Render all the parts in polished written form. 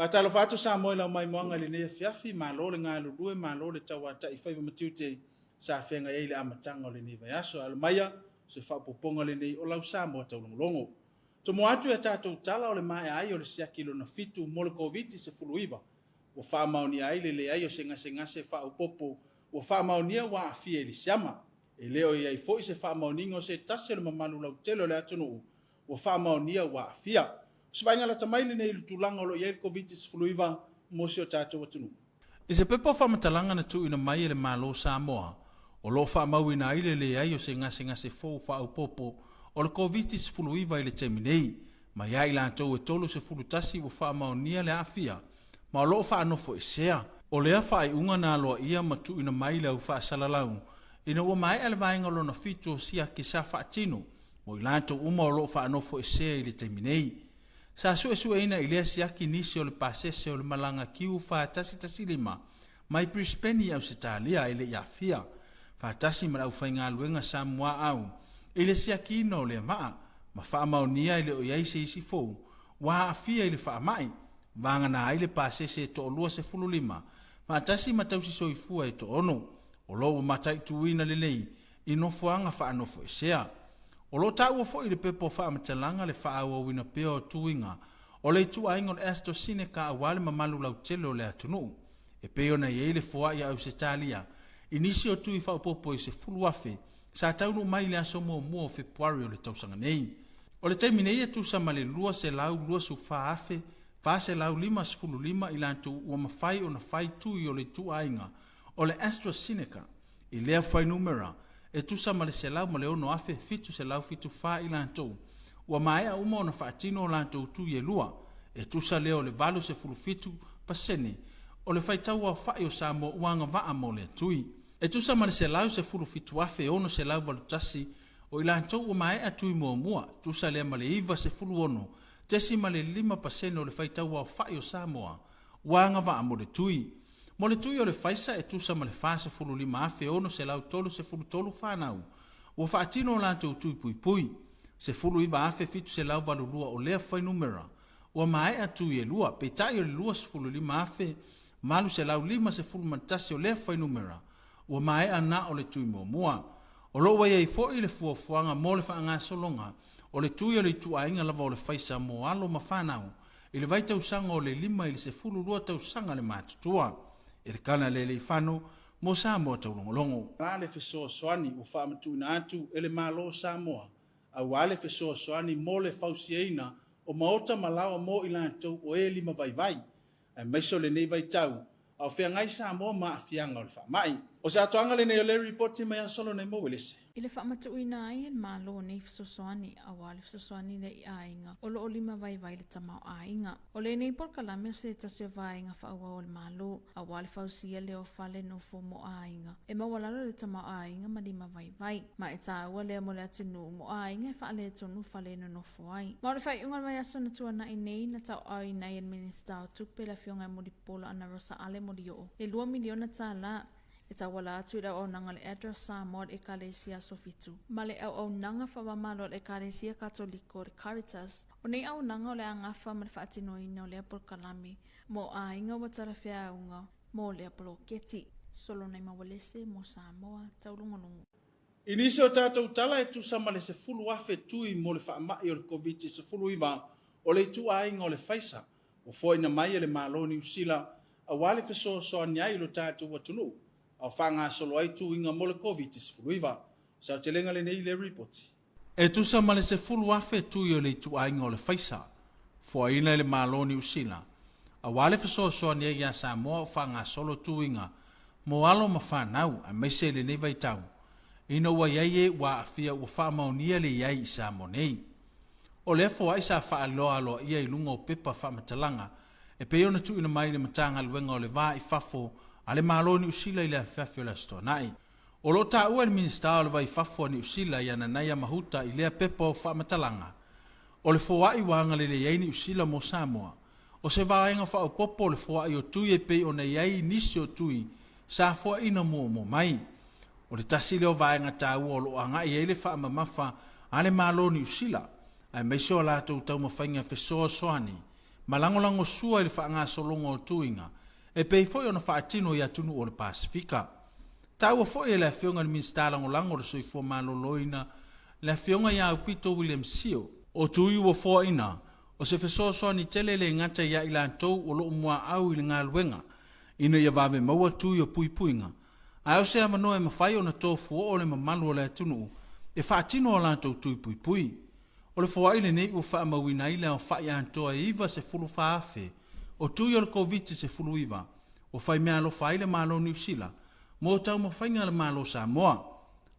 Faatalofa atu Samoa i lau maimoaga i lenei afiafi, malo le galulue, malo le tauata'i faiva ma tiute sa feagai ai i le amataga o lenei vaiaso. E alo maia, o se faaopoopoga lenei o lau Samoa taulogologo. Tomoa atu i a tatou tala o le maea ai o le siaki lona fitu mo le Koviti-19, ua faamaonia ai le leai o se gasegase faaopoopo ua faamaonia ua aafia i le siama. E le o i ai foi se faamaoniga o se tasi o le mamalu lautele o le atunuu ua faamaonia ua aafia. O se vaaiga lata mai lenei i le tulaga o lo o i ai le Koviti-19 mo si o tatou atunuu. I se pepa o faamatalaga na tuuina mai e le Malo o Samoa, o lo o faamauina ai le leai o se gasegase fou faaopoopo o le Koviti-19 i le taimi nei, mai ia i latou e 31 ua faamaonia le aafia ma o lo o faanofoesea. O lea faaiuga na aloaia ma tuuina mai i le au faasalalau ina ua maea le vaega lona fitu o siaki sa faatino mo i latou uma o lo o faanofoesea i le taimi nei. Sa suesueina i lea siaki nisi o le pasese o le malaga Q4115 mai Brisbane i Ausetalia e le i aafia, faatasi ma le aufaigaluega Samoa-au i le siakiina o lea vaa, ma faamaonia e le o i ai se isi fou ua aafia i le faamai, vagana ai le pasese e toalua 15 faatasi ma tausisoifua e toaono, o lo o ua mataituina lelei i nofoaga faanofoesea. O lo o taua foi i le pepa o faamatalaga le faaauauina pea o tuiga o le ituaiga o le AstraZeneca aua le mamalu lautele o le atunuu, e pei ona i ai le foai a Ausetalia i nisi o tui faaopoopo e 10,000 sa taunuu mai i le aso muamua o Fepuari o le tausaga nei. O le taimi nei e tusa ma le 224,455 i latou ua mafai ona fai tui o le ituaiga o le AstraZeneca I lea fuainumera, e tusa ma le 106,774 i latou ua maea uma ona faatino o latou tui e lua, e tusa lea o le 87% o le faitauaofai o Samoa ua agavaa mo lea tui. E tusa ma le 117,681 o i latou ua maea tui muamua, tusa lea ma le 96.5% o le faitauaofai o Samoa ua agavaa mo le tui. Mo le tui o le faisa e tusa ma le 45,633 fanau ua faatino o latou tui puipui, 19,782 o lea fuainumera ua maea tui e lua, peitai o le 25,851 o lea fuainumera ua maea na o le tui muamua. O lo o ua i ai foi le fuafuaga mo le faagasologa o le tui o le ituaiga lava o le faisa mo alo ma fanau i le vaitausaga o le 5 i le 12 tausaga le matutua. Elikana Lealeifano mo Samoa Taulogologo. A le fesoasoani ua faamatuuina atu e le Malo o Samoa aua le fesoasoani mo le fausiaina o maota ma laoa mo i latou o e limavaivai, aemaise o lenei vaitau a o feagai Samoa ma aafiaga o le faamai. O se atoaga lenei o le Lipoti mai Aso Lona Uelese. I le faamatuuina ai e le Malo nei fesoasoani, aua le fesoasoani lea i aiga o lo o limavaivai le tamaoaiga. O lenei polokalame o se tasi o vaega faaauau a le Malo, aua le fausia lea o fale nofo mo aiga e maualalo le tamaoaiga ma limavaivai, ma e taua lea mo le atunuu mo aiga e faaletonu fale e nonofo ai. Ma o le faaiuga o le vaiaso na tuanai nei na tauaaoina ai e le Minisita o Tupe le Afioga ia Mulipola Anarosa Ale Molioo le $2 miliona tala e tauala atu i le auaunaga a le ADRA Samoa le Ekalesia Aso Fitu ma le auaunaga faavamalo a le Ekalesia Katoliko le Caritas. O nei auaunaga o le a gafa ma le faatinoina o lea polokalame mo aiga ua talafeauga mo lea poloketi. Solonaimaualese mo Samoa Taulogologo. I nisi o tatou tala e tusa ma le 10,000 tui mo le faamai o le Koviti-19 o le ituaiga o le faisa ua foaina mai e le Malo o Niu Sila aua le fesoasoani ai i lo tatou atunuu a o faagasolo ai tuiga mo le Koviti-19. O se aotelega lenei i lea ripoti. E tusa ma le 10,000 tui o le ituaiga o le faisa. Foaina e le Malo o Niu Sila, aua le fesoasoani ai ia Samoa o faagasolo tuiga mo alo ma fanau aemaise i lenei vaitau ina ua i ai e ua aafia ua faamaonia le i ai i Samoa nei. O lea foai sa faailoa aloaia i luga o pepa faamatalaga e pei ona tuuina mai i le Matagaluega o le Va i Fafo a le Malo o Niu Sila i le afiafi o le Aso Toonai. O lo o taua e le Minisita o le Va i Fafo a Niu Sila ia Nanaia Mahuta i lea pepa o faamatalaga, o le foai ua agalelei ai Niu Sila mo Samoa, o se vaega faaopoopo o le foai o tui e pei ona i ai nisi o tui sa foaina muamua mai. O le tasi lea o vaega taua o lo o agai ai le faamamafa a le Malo o Niu Sila, aemaise o a latou taumafaiga fesoasoani ma lagolagosua i le faagasologa o tuiga e pei foi ona faatino i atunuu o le Pasefika. Taua foi e le Afioga i le Minisita Lagolago o le Soifua Maloloina, le Afioga ia Aupito William Sio, o tui ua foaina o se fesoasoani tele le gata ia i latou o lo o muaau i le galuega ina ia vave maua tui o puipuiga, ae o se avanoa e mafai ona tofuoo le mamalu o le atunuu e faatino a latou tui puipui. O le foai lenei ua faamauina ai le aofai atoa e 94,000 o tui o le Koviti-19 ua faimeaalofa ai le Malo o Niu Sila mo taumafaiga a le Malo o Samoa,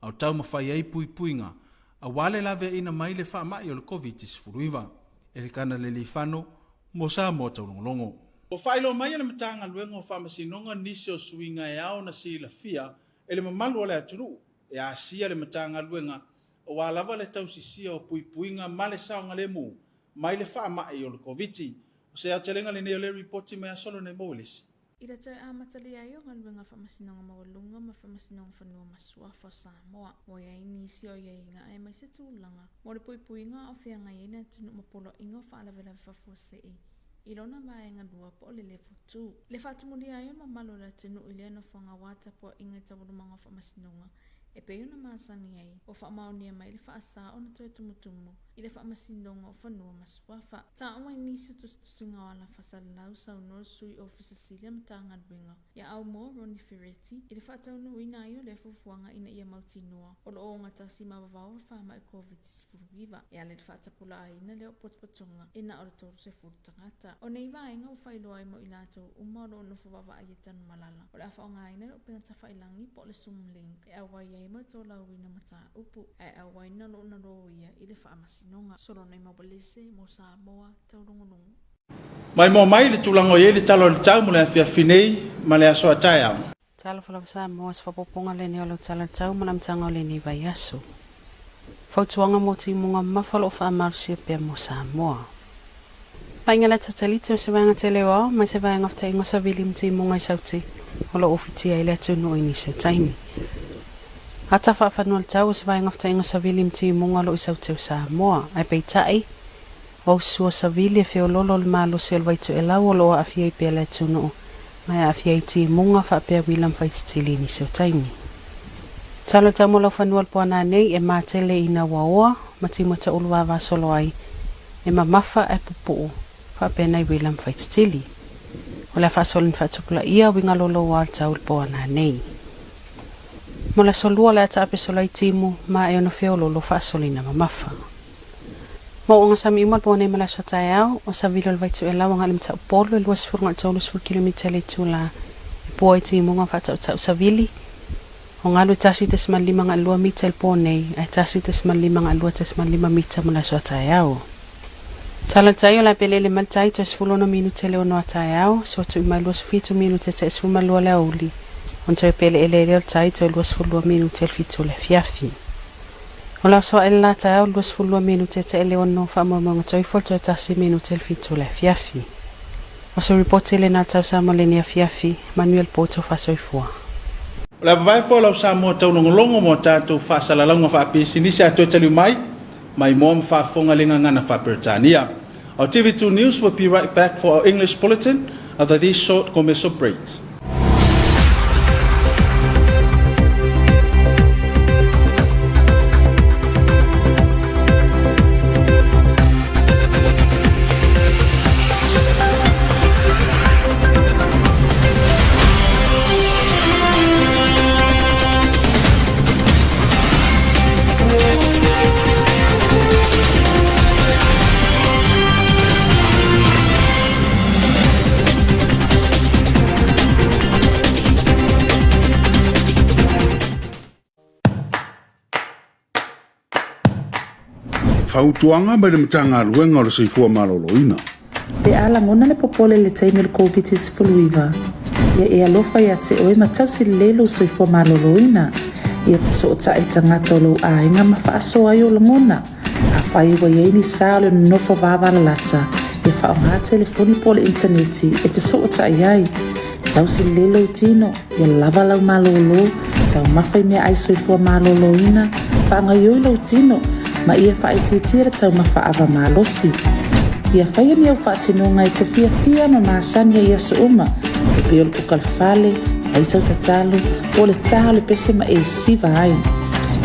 a o taumafai ai puipuiga aua le laveaiina mai le faamai o le Koviti-19. Elikana Lealiifano mo Samoa Taulogologo. Ua faailoa mai e le Matagaluega o Faamasinoga nisi o suiga e ao ona silafia e le mamalu o le atunuu e asia le Matagaluega aua lava le tausisia o puipuiga ma le saogalemu mai le faamai o le Koviti. O se aotelega lenei o lea ripoti mai Aso Lona Uelese. I le toe amatalia ai o galuega a Faamasinoga Maualuga ma Faamasinoga Fanua ma Suafa o Samoa, ua i ai nisi o aiaiga aemaise tulaga mo le puipuiga a o feagai ai le atunuu ma poloaiga o faalavelave faafuasei i lona vaega lua po o le Level 2. Le faatumulia ai o le mamalu o le atunuu i lea nofoaga aua tapuaiga i taualumaga o faamasinoga e pei ona masani ai, ua faamaonia mai le faasa ona toe tumutumu i le Faamasinoga o Fanua ma Suafa. Taua i nisi o tusitusiga o ala faasalalau, saunoa le Sui Ofisa Sili o le Matagaluega ia Aumua Ronnie Ferretti i le faataunuuina ai o lea fuafuaga ina ia mautinoa o lo o ogatasi ma vavao o le faamai Koviti-19 e ala i le faatapulaaina lea o potopotoga e na o le 30 tagata. O nei vaega ua faailoa ai mo i latou uma o lo o nofo vaavaai i Tanumalala o le a faaaogaina le upega tafailagi po o le Zoom link e auai ai mo le tolaulauina o mataupu ae auai na lona loia i le faamasinoga. Solonai Maualese mo Samoa Taulogologo. Maimoa mai le tulaga o i ai le tala o le tau mo le afiafi nei ma le aso a taeao. Talofa lava Samoa, o se faaopoopoga lenei o lau tala o le tau ma le amataga o lenei vaiaso. Fautuaga mo timuga mamafa o lo o faamalosia pea mo Samoa. Paʻiga le ata o se vaega tele o ao mai se vaega fetaiga savili ma timuga i Sauti o lo o ufitia ai le atunuu i nisi o taimi. Ata faafanua le tau o se vaega fetaiga savili ma timuga o lo o i Sauti o Samoa. Ae peitai, ua usua savili e feololo le malosi o le vaitoelau o lo o aafia ai pea le atunuu ma e aafia ai timuga faapea uila ma faititili i nisi o taimi. Tala o le tau mo lau fanua le poana nei e matele ina ua oa ma timu e taulu vavasolo ai e mamafa ae pupuu faapea nai uila ma faititili. O le a faasolini faatupulaia uiga louloua o le tau i le poana nei. Mo le aso lua o le a taapesola i timu ma e ono feololo faasolina mamafa. Ma oo sami uma le poa nei ma le aso taeao o savili o le vaitoelau agai le Mataupolu e 20 30 kilomita le itula e pua i timuga faatautau savili. O galu e 1.52 mita i le po nei ae 1.52 mita mo le aso a taeao. Tala o le tai o le a peleele mai le tai toe 16 minute le 6 a taeao, se ua tui mai 27 minute te 12 le aoauli, ona toe peleele ai lea o le tai toe 22 minute le 7 o le afiafi. O le aso ae le la taeao 22 minute te le 6 faamoemoega toifo le toe 1 minute le 7 o le afiafi. O se ripoti lena tau Samoa lenei afiafi, manuia le po faasoifua. O le avavae foi lau Samoa taulogologo mo tatou faasalalauga faapisinisi a toe taliu mai, maimoa ma faafofoga le gagana faa-Peretania. Our TV2 News will be right back for our English bulletin after these short commercial breaks. Fautuaga mai le Matagaluega o le Soifua Maloloina. Pe a lagona le popole i le taimi o le Koviti-19, ia e alofa ia te oe ma tausi lelei lou soifua maloloina. Ia fesootai i tagata o lou aiga ma faasoa ai ou lagona. Afai ua i ai ni sa o le nonofo vavalalata, ia faaaoga telefoni po o le initaneti e fesootai ai. Tausi lelei lou tino, ia lava lau malolo, taumafa i meaai soifua maloloina, faagaoioi lou tino, ma ia faaitiitia le taumafa ava malosi. Ia faia ni au faatinoga e te fiafia ma masani ai i aso uma, e pei o le kuka le fale, fai sau tatalo, po o le ta o le pese ma e siva ai.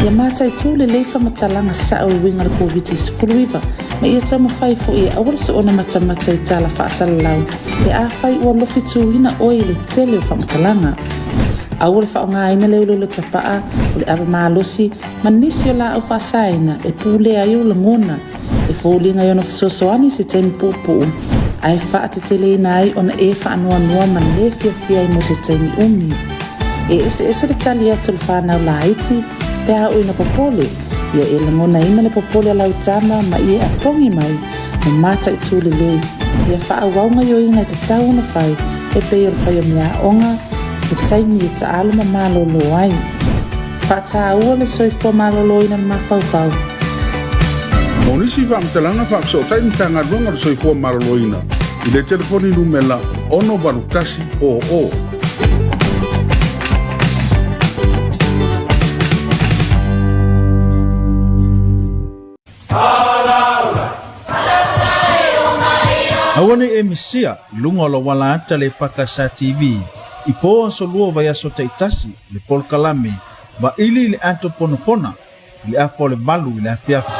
Ia mataitū lelei faamatalaga sao e uiga i le Koviti-19, ma ia taumafai foi e aua le soona matamata i tala faasalalau pe afai ua lofituina oe i le tele o faamatalaga. Aua le faaaogaina le uleule tapaa, o le ava malosi, ma nisi o laau faasaina e pulea ai ou lagona, e foliga i ona fesoasoani i se taimi puupuu, ae faateteleina ai ona e faanoanoa ma le fiafia ai mo se taimi umi. E eseese le tali atu a le fanau laiti pe a oo ina popole, ia e lagonaina le popole a lau tama ma ia e apogi mai ma mataitū lelei, ia faaauau gaoioiga e tatau ona fai e pei o le fai o meaaoga, le taimi e taalo ma malolo ai. Faataua le soifua maloloina o le mafaufau. Mo nisi faamatalaga faafesootai Matagaluega o le Soifua Maloloina i le telefoni numela 681 00. Aua ne i e misia i luga o lou ala ata le EFKS TV i po aso lua o vaiaso taitasi le polokalame Vaili i le Ato Ponapona i le afa o le 8 i le afiafi.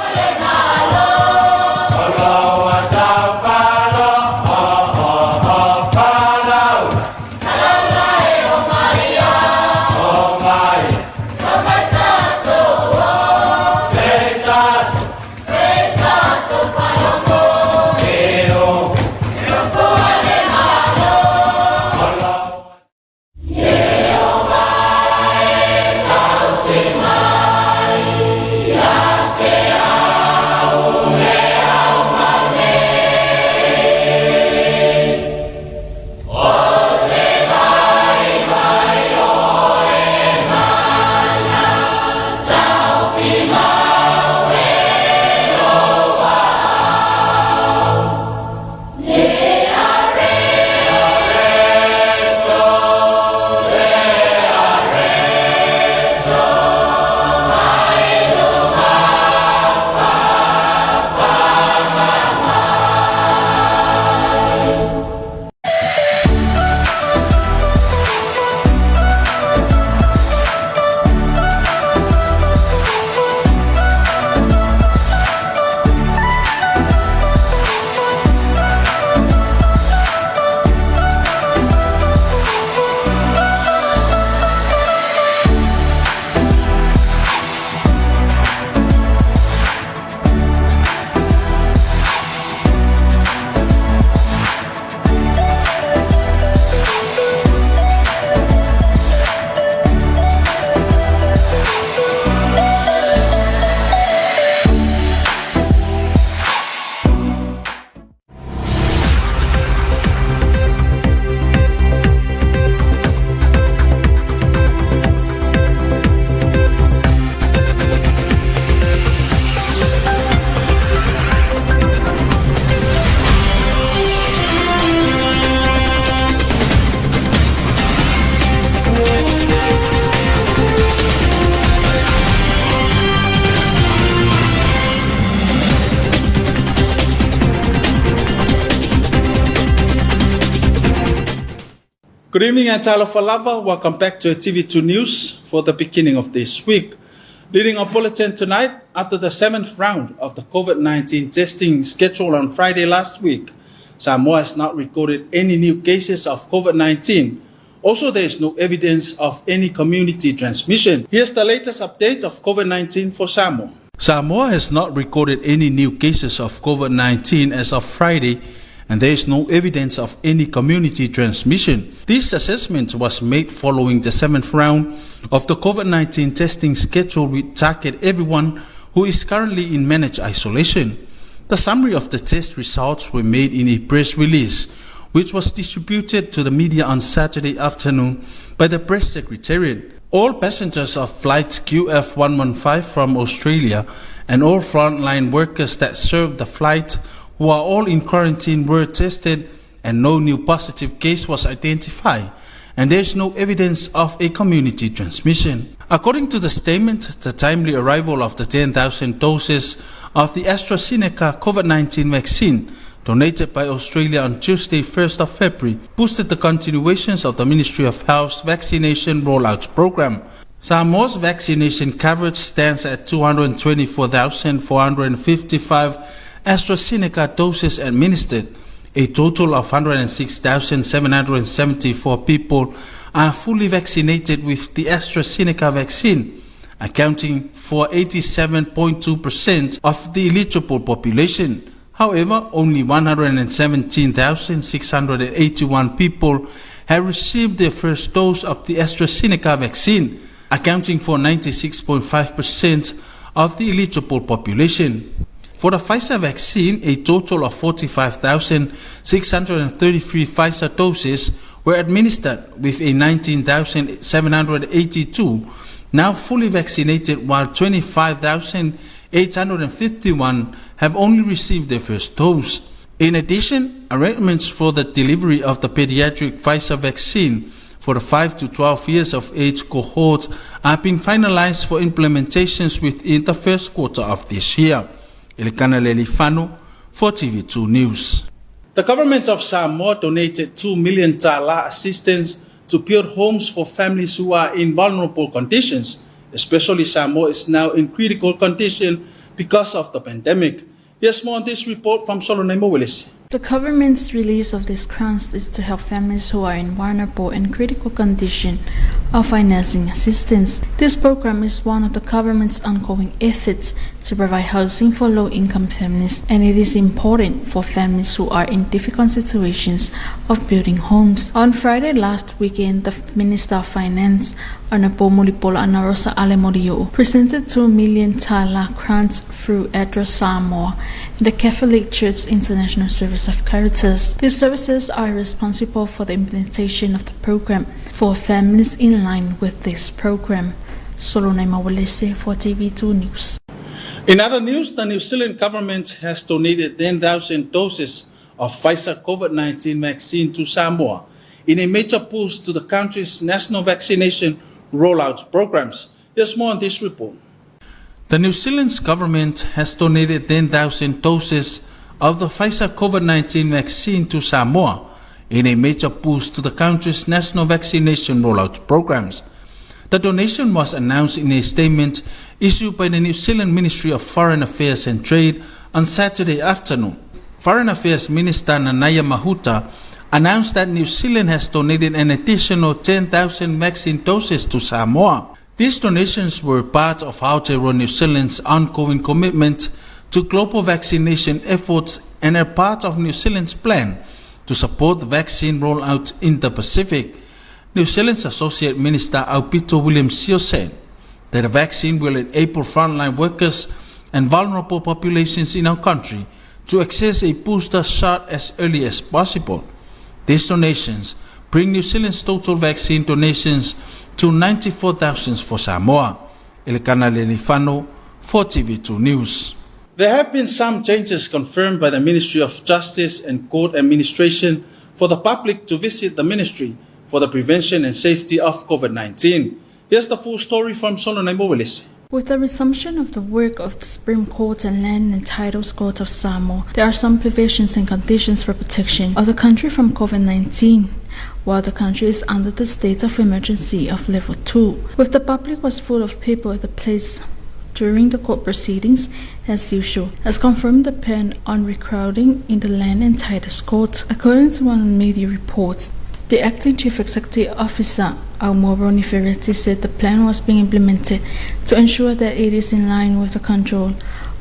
Good evening and talofa lava. Welcome back to TV2 News for the beginning of this week. Leading our bulletin tonight, after the seventh round of the COVID-19 testing schedule on Friday last week, Samoa has not recorded any new cases of COVID-19. Also, there is no evidence of any community transmission. Here's the latest update of COVID-19 for Samoa. Samoa has not recorded any new cases of COVID-19 as of Friday, and there is no evidence of any community transmission. This assessment was made following the seventh round of the COVID-19 testing schedule which target everyone who is currently in managed isolation. The summary of the test results were made in a press release, which was distributed to the media on Saturday afternoon by the press secretariat. All passengers of flight QF115 from Australia and all frontline workers that served the flight who are all in quarantine were tested and no new positive case was identified and there is no evidence of a community transmission. According to the statement, the timely arrival of the 10,000 doses of the AstraZeneca COVID-19 vaccine donated by Australia on Tuesday, 1st of February, boosted the continuations of the Ministry of Health's vaccination rollout program. Samoa's vaccination coverage stands at 224,455 AstraZeneca doses administered. A total of 106,774 people are fully vaccinated with the AstraZeneca vaccine, accounting for 87.2% of the eligible population. However, only 117,681 people have received their first dose of the AstraZeneca vaccine, accounting for 96.5% of the eligible population. For the Pfizer vaccine, a total of 45,633 Pfizer doses were administered, with a 19,782 now fully vaccinated, while 25,851 have only received their first dose. In addition, arrangements for the delivery of the pediatric Pfizer vaccine for the 5 to 12 years of age cohort are being finalized for implementations within the first quarter of this year. Elikana Lelifano for TV2 News. The government of Samoa donated 2 million tala assistance to build homes for families who are in vulnerable conditions. Especially Samoa is now in critical condition because of the pandemic. Here's more on this report from Solonemo Willis. The government's release of these grants is to help families who are in vulnerable and critical condition of financing assistance. This program is one of the government's ongoing efforts to provide housing for low-income families, and it is important for families who are in difficult situations of building homes. On Friday last weekend, the Minister of Finance, Honorable Mulipola Anarosa Ale Molioo, presented 2 million tala grants through ADRA Samoa and the Catholic Church International Service of Caritas. These services are responsible for the implementation of the program for families in line with this program. Solonai Mawalese for TV2 News. In other news, the New Zealand government has donated 10,000 doses of Pfizer COVID-19 vaccine to Samoa in a major boost to the country's national vaccination rollout programs. Here's more on this report. The New Zealand's government has donated 10,000 doses of the Pfizer COVID-19 vaccine to Samoa in a major boost to the country's national vaccination rollout programs. The donation was announced in a statement issued by the New Zealand Ministry of Foreign Affairs and Trade on Saturday afternoon. Foreign Affairs Minister Nanaia Mahuta announced that New Zealand has donated an additional 10,000 vaccine doses to Samoa. These donations were part of Aotearoa New Zealand's ongoing commitment to global vaccination efforts and are part of New Zealand's plan to support the vaccine rollout in the Pacific. New Zealand's Associate Minister Aupito William Sio said that the vaccine will enable frontline workers and vulnerable populations in our country to access a booster shot as early as possible. These donations bring New Zealand's total vaccine donations to 94,000 for Samoa. Elikana Lelifano for TV2 News. There have been some changes confirmed by the Ministry of Justice and Court Administration for the public to visit the ministry for the prevention and safety of COVID-19. Here's the full story from Solonai Willis. With the resumption of the work of the Supreme Court and Land and Titles Court of Samoa, there are some provisions and conditions for protection of the country from COVID-19, while the country is under the state of emergency of level 2. With the public was full of people at the place during the court proceedings, as usual, has confirmed the ban on recrowding in the Land and Titles Court. According to one media reports, the acting chief executive officer, Aumua Ronnie Ferretti, said the plan was being implemented to ensure that it is in line with the control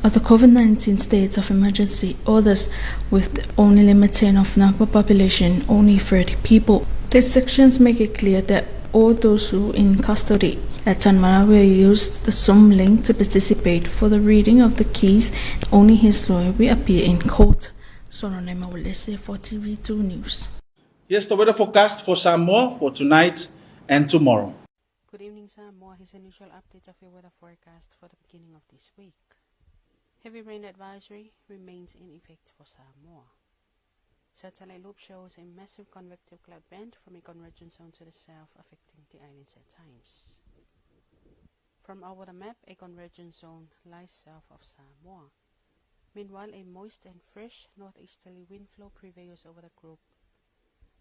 of the COVID-19 state of emergency orders, with the only limiting of number population only 30 people. These sections make it clear that all those who in custody Letanmala will use the Zoom link to participate for the reading of the case. Only his lawyer will appear in court. Sonone Maulese for TV2 News. Here's the weather forecast for Samoa for tonight and tomorrow. Good evening, Samoa. Here's an usual update of your weather forecast for the beginning of this week. Heavy rain advisory remains in effect for Samoa. Satellite loop shows a massive convective cloud band from a convergence zone to the south affecting the islands at times. From our weather map, a convergence zone lies south of Samoa. Meanwhile, a moist and fresh northeasterly wind flow prevails over the group.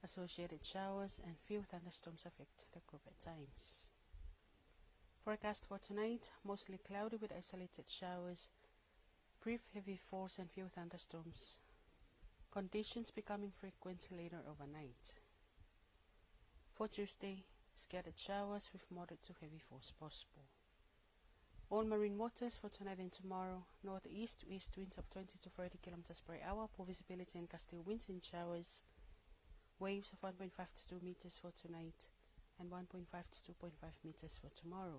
Associated showers and few thunderstorms affect the group at times. Forecast for tonight, mostly cloudy with isolated showers, brief heavy falls and few thunderstorms. Conditions becoming frequent later overnight. For Tuesday, scattered showers with moderate to heavy falls possible. All marine waters for tonight and tomorrow, northeast to east winds of 20 to 30 kilometers per hour, poor visibility and gusty winds and showers. Waves of 1.5 to 2 meters for tonight and 1.5 to 2.5 meters for tomorrow.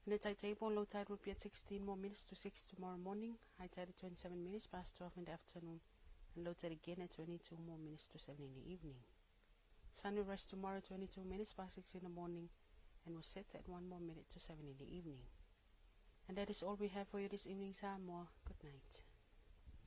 And the tide table, low tide will be at 16 more minutes to 6 tomorrow morning, high tide at 27 minutes past 12 in the afternoon, and low tide again at 22 more minutes to 7 in the evening. Sun will rise tomorrow 22 minutes past 6 in the morning and will set at 1 more minute to 7 in the evening. And that is all we have for you this evening, Samoa. Good night.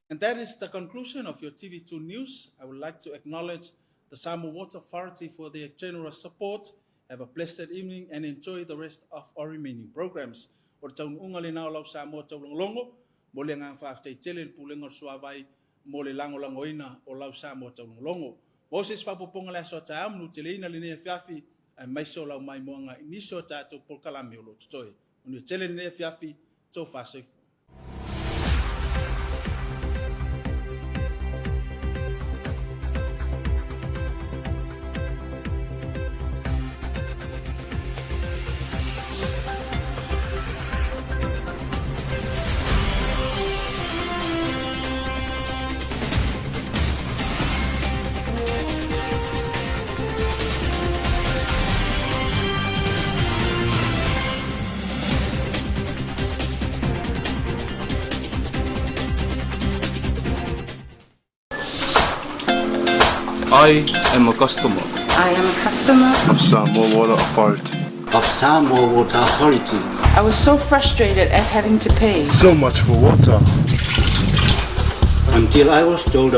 And that is the conclusion of your TV2 news. I would like to acknowledge the Samoa Water Authority for their generous support. Have a blessed evening and enjoy the rest of our remaining programs. O le taunuuga lena o lau Samoa taulogologo, mo le agaga faafetai tele i le Pulega o le Suavai mo le lagolagoina o lau Samoa taulogologo. Mo se isi faaopoopoga le aso a taeao, manuteleina lenei afiafi aemaise o lau maimoaga i nisi o a tatou polokalame o lo o totoe. Manuia tele lenei afiafi, tofa soifua. I am a customer. I am a customer Of Samoa Water Authority. Of Samoa Water Authority. I was so frustrated at having to pay. So much for water. Until I was told